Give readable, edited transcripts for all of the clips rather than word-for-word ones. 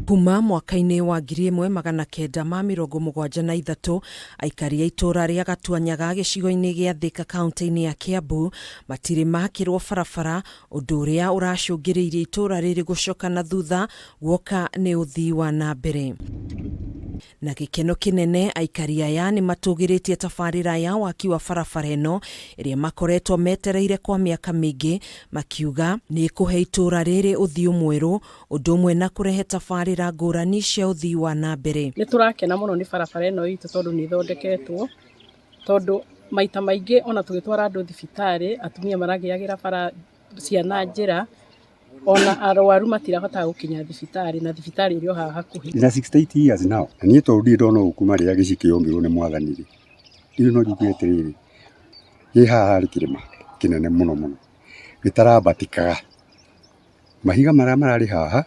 Kuma mwaka-inĩ wa 1973, aikari a itũũra rĩa Gatuanyaga gĩcigo-inĩ gĩa Thika kaunti-inĩ ya Kiambu matirĩ makĩrwo barabara, ũndũ ũrĩa ũracũngĩrĩirie itũũra rĩrĩ gũcoka na thutha guoka nĩ ũthii wa na mbere. Na gĩkeno kĩnene, aikari aya nĩ matũgĩrĩtie tabarĩra ya waki wa barabara ĩno ĩrĩa makoretwo metereire kwa mĩaka mĩingĩ, makiuga nĩ ĩkũhe itũũra rĩrĩ ũthiũ mwerũ, ũndũ ũmwe na kũrehe tabarĩra ngũrani cia ũthii wa na mbere. Nĩ tũrakena mũno nĩ barabara ĩno itũ tondũ nĩ ĩthondeketwo, tondũ maita maingĩ ona tũgĩtwara andũ thibitarĩ, atumia maragĩagĩra bara ciana njĩra, ona arwaru matirahotaga gũkinya thibitarĩ na thibitarĩ ĩrĩ o haha hakuhĩ. Ndĩna 68 years now na niĩ tondũ ndirĩ ndona ũũ kuma rĩrĩa gĩcikĩ yombirwo nĩ mwathani rĩ, niĩ no njuge atĩrĩrĩ, ĩ haha harĩ kĩrĩma kĩnene mũno mũno gĩtarambatĩkaga. Mahiga marĩa mararĩ haha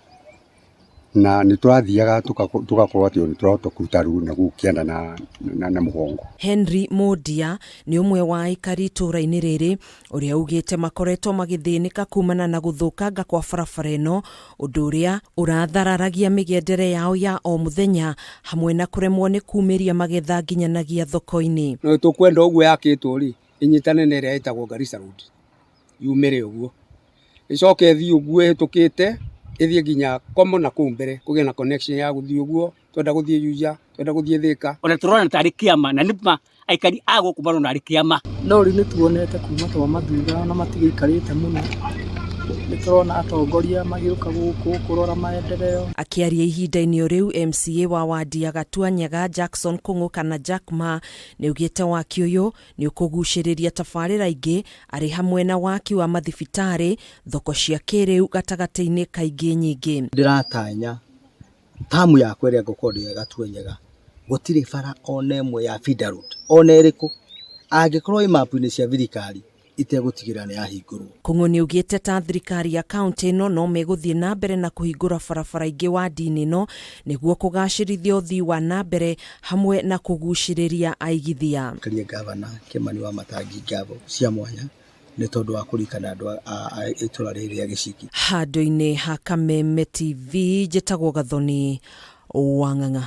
na nĩ tũrathiaga tũgakorwo atĩ nĩ tũrahota kũruta rũĩ na gũkũ kĩanda na mũgongo. Henry Mũndia nĩ ũmwe wa aikari itũũra-inĩ rĩrĩ ũrĩa ugĩte makoretwo magĩthĩnĩka kumana na gũthũkanga kwa barabara ĩno, ũndũ ũrĩa ũrathararagia mĩgendere yao ya o mũthenya hamwe na kũremwo nĩ kumĩria magetha nginyanagia thoko-inĩ. No tũkwenda ũguo yakĩtwo rĩ, ĩnyitane na ĩrĩa ĩtagwo Garissa Road yumĩre ũguo. Ĩcoke ĩthiĩ ũguo ĩhĩtũkĩte ĩthiĩ nginya Komo na kũu mbere kũgĩe na connection ya gũthiĩ ũguo twenda gũthiĩ Juja, twenda gũthiĩ Thĩka. Ona tũrona tarĩ kĩama na nĩ ma aikari a gũkũ marona arĩ kĩama. No rĩu nĩ tuonete kuma twamathura ona matigĩikarĩte mũno, nĩ tũrona atongoria magĩũka gũkũ kũrora maendeleo. Akĩaria ihinda-inĩ o rĩu, MCA wa wadi ya Gatuanyaga Jackson Kũng'ũ kana Jack Ma nĩaugĩte waki ũyũ nĩ ũkũgucĩrĩria tabarĩra ingĩ arĩ hamwe na waki wa mathibitarĩ, thoko cia kĩrĩu gatagatĩ-inĩ ka ingĩ nyingĩ. Ndĩratanya tamu yakwa ĩrĩa ngũkorwo ndĩ Gatuanyaga gũtirĩ bara ona ĩmwe ya feeder road ona ĩrĩkũ angĩkorwo ĩ mapu-inĩ cia thirikari itegũtigĩrĩra nĩ yahingũrwo. Kũng'ũ nĩaugĩte ta thirikari ya kauntĩ ĩno no megũthiĩ na mbere na kũhingũra barabara ingĩ wadi-inĩ ĩno nĩguo kũgacĩrithia ũthii wa na mbere hamwe na kũgucĩrĩria aigithia. Njokerie ngavana Kĩmani Wamatangi ngatho cia mwanya nĩ tondũ wa kũririkana andũ a itũra rĩrĩ rĩa Gĩciki. Handũ-inĩ ha Kameme TV, njĩtagwo Gathoni Wang'ang'a.